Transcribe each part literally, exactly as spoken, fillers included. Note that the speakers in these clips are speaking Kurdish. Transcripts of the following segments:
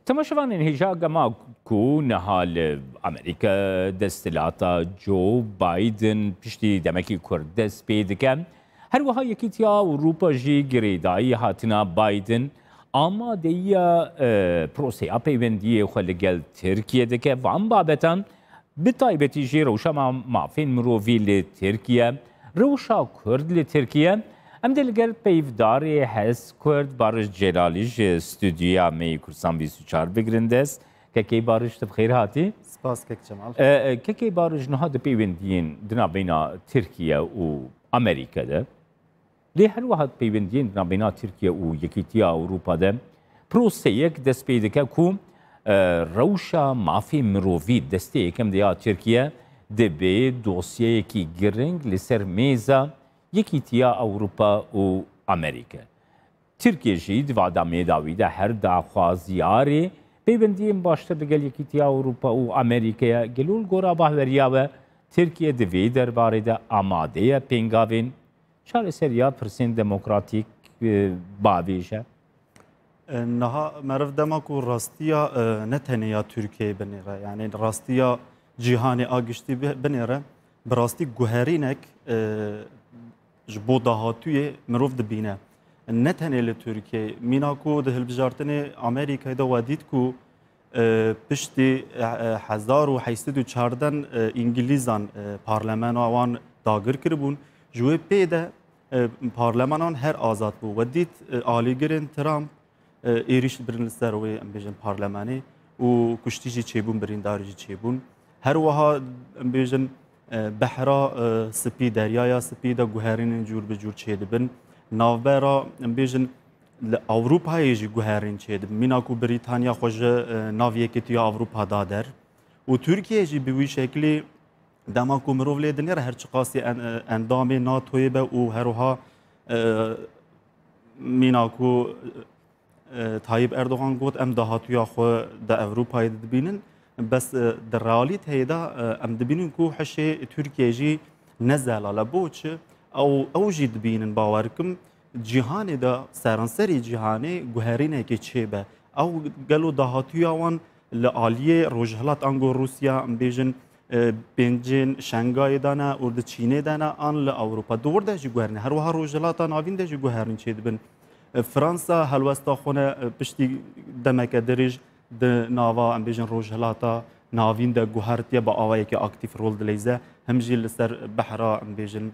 Temaşevanên hêja, gema ku niha li Amerîka desthilata Joe Biden piştî demekî kurt dest pê dike, her wiha Yekîtiya Ewropa jî girêdayî hatina Biden amadeyiya, e, proseya peywendiyê xwe li gel Tirkiye dike. Van babetan, bi taybetî jî rewşa ma-, mafên mirovî li Tirkiye, rewşa Kurd li Tirkiye. Em dê li gel peyvdarê Hez Kurd Barış Celalî ji stûdyoya me yê Kurdistan bîst û çar bigirin dest. Kekê Barış, tu bi xêr hatî. Spas kek Cemal. E, e, Kekê Barış, niha di peywendiyên di navbeyna Tirkiye û Amerîka de, lê her wiha peywendiyên di navbeyna Tirkiye û Yekîtiya Ewropa de proseyek dest pê dike ku, e, rewşa mafê mirovî destê yekem de ya Tirkiye dibe dosyeyekî giring li ser mêza Yekîtiya Ewropa û Amerîka. Tirkiye jî di va demê dawî de her daxwaziyarê peywendiyên baştir li gel Yekîtiya Ewropa û Amerîkaya. Gelo li gora bahweriya we Tirkiye di vê derbarê de amade ye pêngavên çareseriya pirsên demokratîk, e, bavêje? E, niha meriv dema ku rastiya, e, ne tenê ya Tirkiyeyê binêre, yani rastiya cîhanê a giştî bi-, binêre, bi rastî guherînek, e, ji bo dahatûyê mirov dibîne. Ne tenê li Tirkiyeyê, mîna ku di hilbijartinê Amerîkayê de we dît ku, e, piştî, e, e, hezar û heşt sed û çardeh, e, Îngilîzan, e, parlamena wan dagir kiribûn. Ji wê pê de, e, parlamenan her azad bû. We dît, e, alîgirên Trump, e, êrîş dibirin li ser wê, em bêjin, parlemenê û kuştî jî çêbûn, birîndar jî çêbûn. Her wiha, em bêjin, e, behra, e, Spî, Deryaya Spî de guherînên cûr bi cûr çêdibin. Navbera, em bêjin, li Ewropayê jî guherîn çêdibin. Mîna ku Brîtanya xwe ji, e, nav Yekîtiya Ewropa da der. Û Tirkiye jî bi wî şeklî dema ku mirov lê dinêre, her çiqasî en-, e, endamê NATOyê be û her wiha, e, mîna ku, e, Tayyip Erdogan got, em dahatûya xwe di Ewropayê de dibînin. Bes, e, di realîteyê de, e, em dibînin ku hişê Tirkiye jî ne zelal e. Bo çi? Ew, ew jî dibînin, bawer kim, cîhanê de, seranserê cîhanê guherînekê çêbe. Ew gelo dahatûya wan li aliyê Rojhilat ango Rûsya, em bêjin, e, pêncên Şengayê de ne û di Çînê de ne, an li Ewropa. Di wir de jî guherîne. Her wiha Rojhilata Navîn de jî guherîn çêdibin. E, Fransa helwesta xwe ne, e, piştî demeke dirêj di nava, em bêjin, Rojhilata Navîn de guhertiye, bi awayekî aktîf rol dileyze. Him jî li ser behra, em bêjin,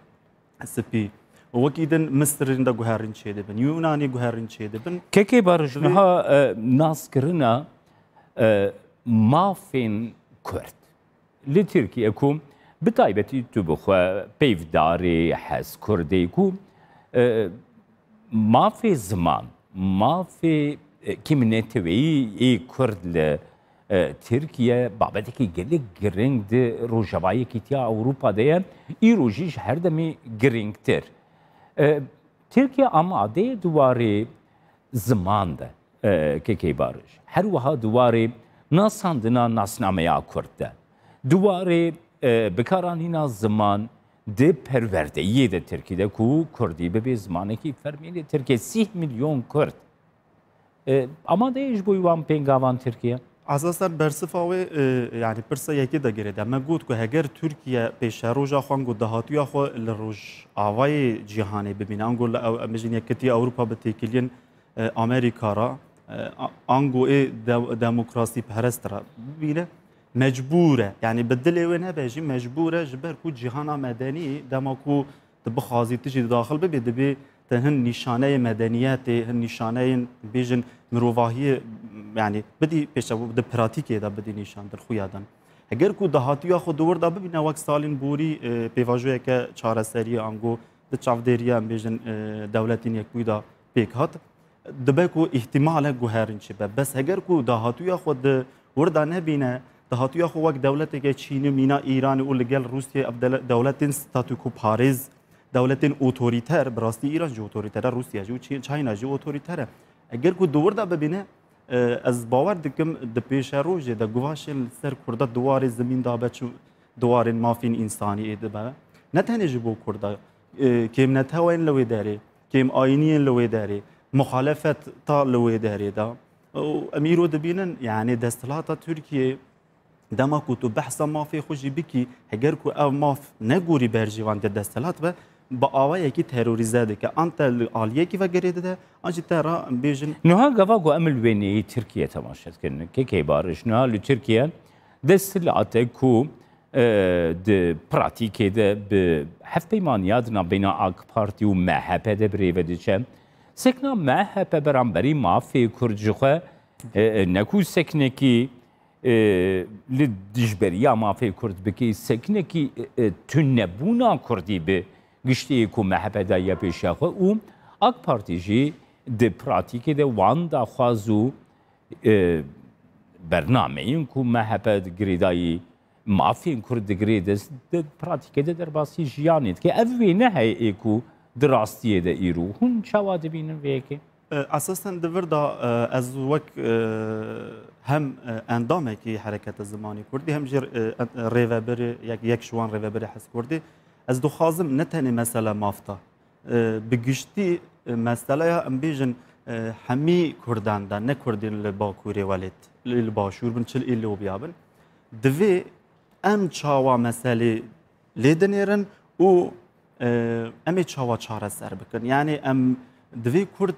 Spî. Wekî din Misirîn de guherîn çêdibin. Yunanî guherîn çêdibin. Kekê Barış, Divê niha, e, naskirina, e, mafên Kurd li Tirkiye ku bi taybetî tu bi xwe peyvdarê Hez Kurdê ku, e, mafê ziman, mafê, e, kîmneteweyî ê Kurd li, e, Tirkiye babetekî gelek giring di Rojava Yekîtiya Ewropa de ye. Îro jî ji her demê giringtir. E, Tirkiye amade ye di warê ziman de, e, Kekê Barış. Her wiha di warê nasandina nasnameya Kurd de. Di warê, e, bikaranîna ziman di perwerdeyiyê de Tirkî de ku Kurdî bibe zimanekî fermî li Tirkiye. Sîh milyon Kurd. E, amade ye ji bo wan pêngavan Tirkiye? Esasen bersifa wê, e, yani pirsa yekê de girêde. Me got ku heger Tirkiye pêşeroja xwe ango dahatûya xwe li Rojavayê cîhanê bibîne, ango li ew, em bijîn Yekîtiya Ewropa bi têkiliyên, e, Amerîka re, e, a-, ango ê de-, demokrasî perest re bibîne, mecbûr e. Yani bi dilê wê nebe jî mecbûr e, ji ber ku cîhana medenî dema ku tu bixwazî tu jî di daxil bibî, dibê te hin nîşaneyê medeniyetê, hin nîşaneyên, bêjin, mirovahiyê, yani bidî pêşev-, di pratîkê de bidî nîşan, di xuya de. Heger ku dahatûya xwe di wir de bibîne wek Salîn Borî, e, pêvajoyeke çareseriyê ango di çavdêriya, em bêjin, e, Dewletên Yekbûyî de pêk hat, dibe ku îhtimal e guherîn çêbe. Bes heger ku dahatûya xwe di wir de nebîne, dahatûya xwe wek dewleteke çînî, mîna Îranê û li gel Rûsyayê, ev dele-, dewletên statûkoparêz, dewletên otorîter, bi rastî Îran jî otorîter e, Rûsya jî û Çî-, Çayna jî otorîter e. Eger ku di wir de bibîne, e, ez bawer dikim di pêşerojê de guvaşên li ser Kurda di warê zimîn de be, çi di warên mafên însanî ê dibe. Ne tenê ji bo Kurda, e, kêmneteweyên li wê derê, kêm ayîniyên li wê derê, muxalefeta li wê derê de, Û em îro dibînin, yani desthilata Tirkiyê, dema ku tu behsa mafê xwe jî bikî, heger ku ev maf negorî berjîvan de desthilat be, bi awayekî terorîze dike. An te li aliyekî ve girê dide, an jî te re bêjin. Niha gava ku em li wêneyê Tirkiye temaşe dikin, kekê Bariş, niha li Tirkiye desthilate ku, e, di pratîkê de bi hevpeymaniya di navbeyna AK Partî û M H P de birêve diçe. Sekna M H P beramberî mafê Kurd ji xwe, e, e, ne ku seknekî, e, li dijberiya mafê Kurd bikî, seknekî, e, e, tunebûna Kurdî bi giştiyê ku M H P daye pêşiya xwe û AK Partî jî di pratîkê de wan daxwaz û, e, bernameyên ku M H P di girêdayî mafên Kurd digirê dest, di pratîkê de derbasî jiyanê dike. Ev wêne heye ê ku di rastiyê de îro hûn çawa dibînin vê yekê? E, esasen di vir de, e, ez wek, e, hem, e, endamekî Hereketa Zimanê Kurdî, hem jî, e, rêvebirê, yek, yek ji wan rêvebirê Hizb Kurdî, ez dixwazim ne tenê mesele maf de, e, bi giştî, e, meseleya, em bêjin, e, hemî Kurdan de, ne Kurdên li Bakurê welêt, li, li Başûr bin, çi li Îlobya bin, divê em çawa meselê lê dinêrin û, e, em ê çawa çareser bikin? Yani em divê Kurd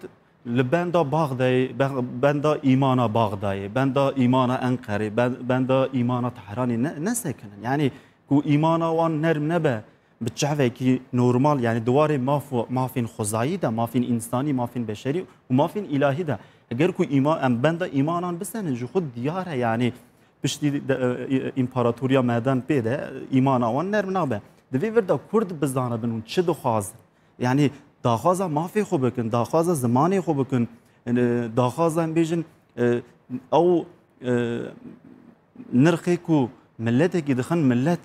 li benda Baxdayê, be-, benda îmana Baxdayê, benda îmana Enqerê, ben-, benda îmana Tehranê ne-, nesekinin. Yani ku îmana wan nerm nebe, bi çavekî normal, yani di warê maf-, mafên xwezayî de, mafên însanî, mafên beşerî û mafên îlahî de. Eger ku îma-, em benda îmanan bisenin, ji xwe diyar e, yani piştî de, e, împaratoriya me dan pê de îmana wan nerm nabe. Di vê vir de Kurd bizanibin hûn çi dixwazin. Yani daxwaza mafê xwe bikin, daxwaza zimanê xwe bikin, e, daxwaza em bêjin, e, ew, e, nirxê ku miletekî dixin, milet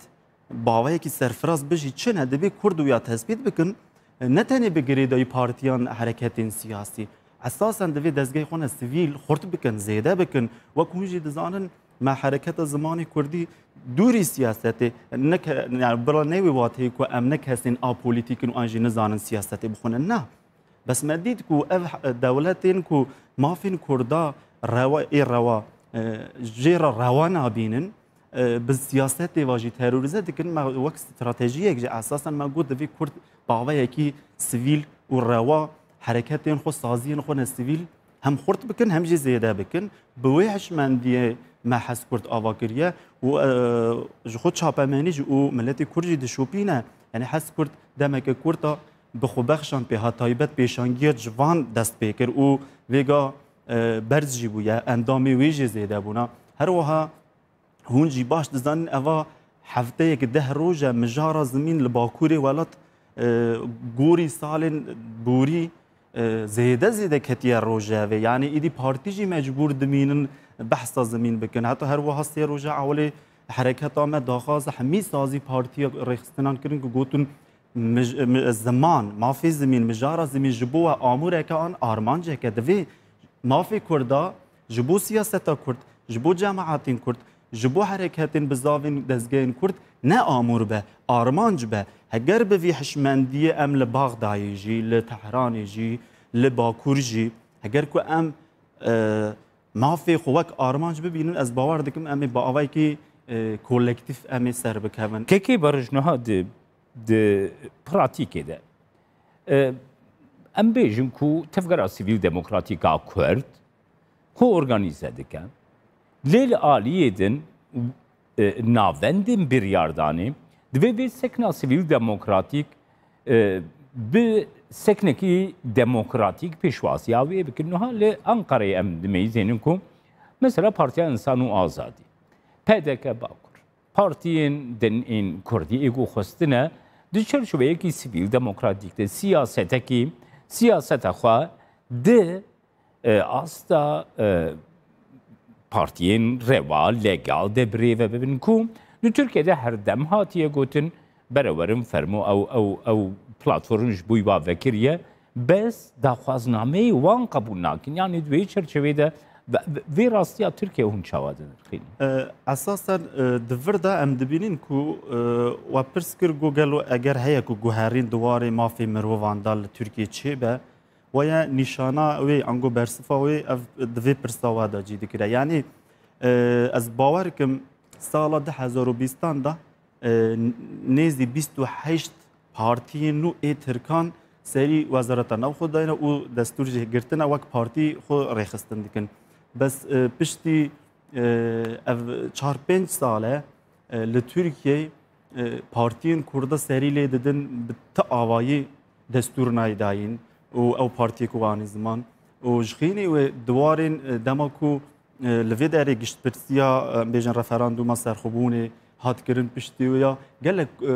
baweyekî serfiraz bijî çi ne, divê Kurd wîya tespît bikin, ne tenê bi girêdayî partiyan, hereketên siyasî. Esasen divê dezgehê xwe ne sivîl xurt bikin, zêde bikin. Wek hûn jî dizanin, me Hereketa Zimanê Kurdî dûrî siyasetê, ne ke-, yani bila ne wê wateyê ku em ne kesên apolîtîk in û an jî nizanin siyasetê bixwînin. Na. Bes me dît ku ev, e, dewletên ku mafên Kurda rewa, ê rewa, e, jê re rewa nabînin, e, bi siyasetê ve jî terorîze dikin, me wek stratejiyek jî esasen me got divê Kurd baveyekî sivîl û rewa hereketên xwe, saziyên xwe ne sivîl hem xurt bikin hem jî zêde bikin. Bi wê hişmendiyê me Hizb Kurd ava kiriye û, e, ji xwe çapemenî jî û miletê Kurd jî dişopîne. Yani Hizb Kurd demeke kurt a bi xwebexşan pê hat, taybet pêşangiya civan dest pê kir û vêga, e, berz jî bûye, endamê wê jî zêde bûna. Her wiha hûn jî baş dizanin, eva hefteyek deh roj e mijara zimîn li bakurê welat, e, gorî salên borî, e, zêde zêde ketiye rojevê. Yani êdî partî jî mecbûr dimînin behsa zimîn bikin. Heta her wiha sê roja ewilê hereketa me daxwaza hemî sazî partiya rêxistinan kirin ku gotin mij-, mi-, ziman, mafê zimîn, mijara zimîn ji bo we amûreke an armanceke. Divê mafê Kurda ji bo siyaseta Kurd, ji bo cemaetên Kurd, ji bo hereketên bizavên dezgehên Kurd ne amûr be, armanc be. Heger bi vî hişmendiyê em li Baxdayê jî, li Tehranê jî, li Bakur jî, heger ku em, e, mafê xwe wek armanc bibînin, ez bawer dikim em ê bi awayekî, e, kolektîf em ê ser bikevin. Kekê Barij niha di, di pratîkê de, e, em bêjin ku Tevgera Sivîl Demokratîk a Kurd xwe organîze dike. Lê li aliyê din, e, navendên biryardanê divê vê sekna sivîl demokratîk, e, bi seknekî demokratîk pêşwaziya wê bikin. Niha li Ankarayê em dimeyzênin ku mesela Partiya Însan û Azadî, P D K Bakur, partiyên din ên Kurdî ê ku xwestine di çerçoveyekî sivîl demokratîk de siyasetekî, siyaseta xwe di e, asta, e, partiyên rewa, legal de birêve bibin ku di Tirkiye de her dem hatiye gotin, berewerin fermo ew, ew, ew platform ji bo wa vekiriye, bes daxwaznameyê wan qebûl nakin. Yani di wê çerçevê de ve-, ve-, vê rastiya Tirkiye hûn çawa dinirxînin? E, esasen, e, di vir de em dibînin ku, e, we pirs kir ku gelo eger heye ku guherîn di warê mafê mirovan de li Tirkiye çêbe, Waya nîşana wê, ango bersifa wê, ev di vê pirsa we de cî dikire. Yanî, e, ez bawer kim sala du hezar û bîstan de, e, nêzî bîst û heşt partiyên nû ê Tirkan serî Wezareta Navxwe dayne û destûr jî girtine wek partî xwe rêxistin dikin. Bes, e, piştî, e, ev çar pênc sal e, e, li Tirkiyeyê, e, partiyên Kurda serî lê didin bi ti avayî destûr nayê dayîn û ew partiyê ku anî ziman û ji xînê wê di warên, e, dema ku, e, li vê derê giştpirsiya, e, em bêjin referandûma serxwebûnê hat kirin piştî wê ya gelek, e,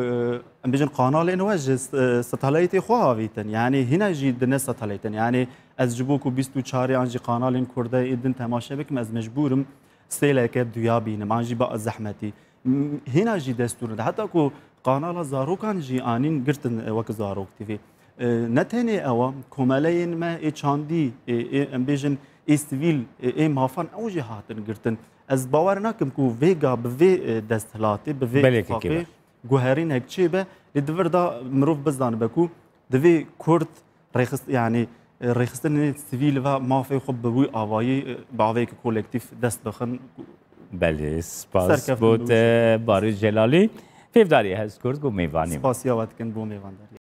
em bêjin kanalên we ji s-, e, satelaytê xwe avîtin. Yanî hîna jî di ne satelaytin. Yanî ez ji bo ku bîst û çar an jî kanalên Kurdayê din temaşe bikim, ez mecbûr im sêleke duya bînim. An jî ba zehmetî. M-, hîna jî destûr nede. Heta ku kanala zarokan jî anîn girtin, e, wek Zarok T V. E, ne tenê ew e, komeleyên me ê çandî, ê, ê, em bêjin ê sivîl, ê, ê mafan ew jî hatin girtin. Ez bawer nakim ku vêga bi vê, e, desthilatê, bi vê Belê îttifaqê kekê be. Guherînek çêbe. Lê di vir de mirov bizanibe ku divê Kurd rêxist-, yanî, e, rêxistinên sivîl ve mafê xwe bi wî avayî, e, bi avêyeke kolektîf dest bixin. Belê, spas Serkeftin bo bi te, wî. Barî Celalî. Hêvdarî hezkurt ku mêvanî. Spasiya we dikin bo mêvandarî.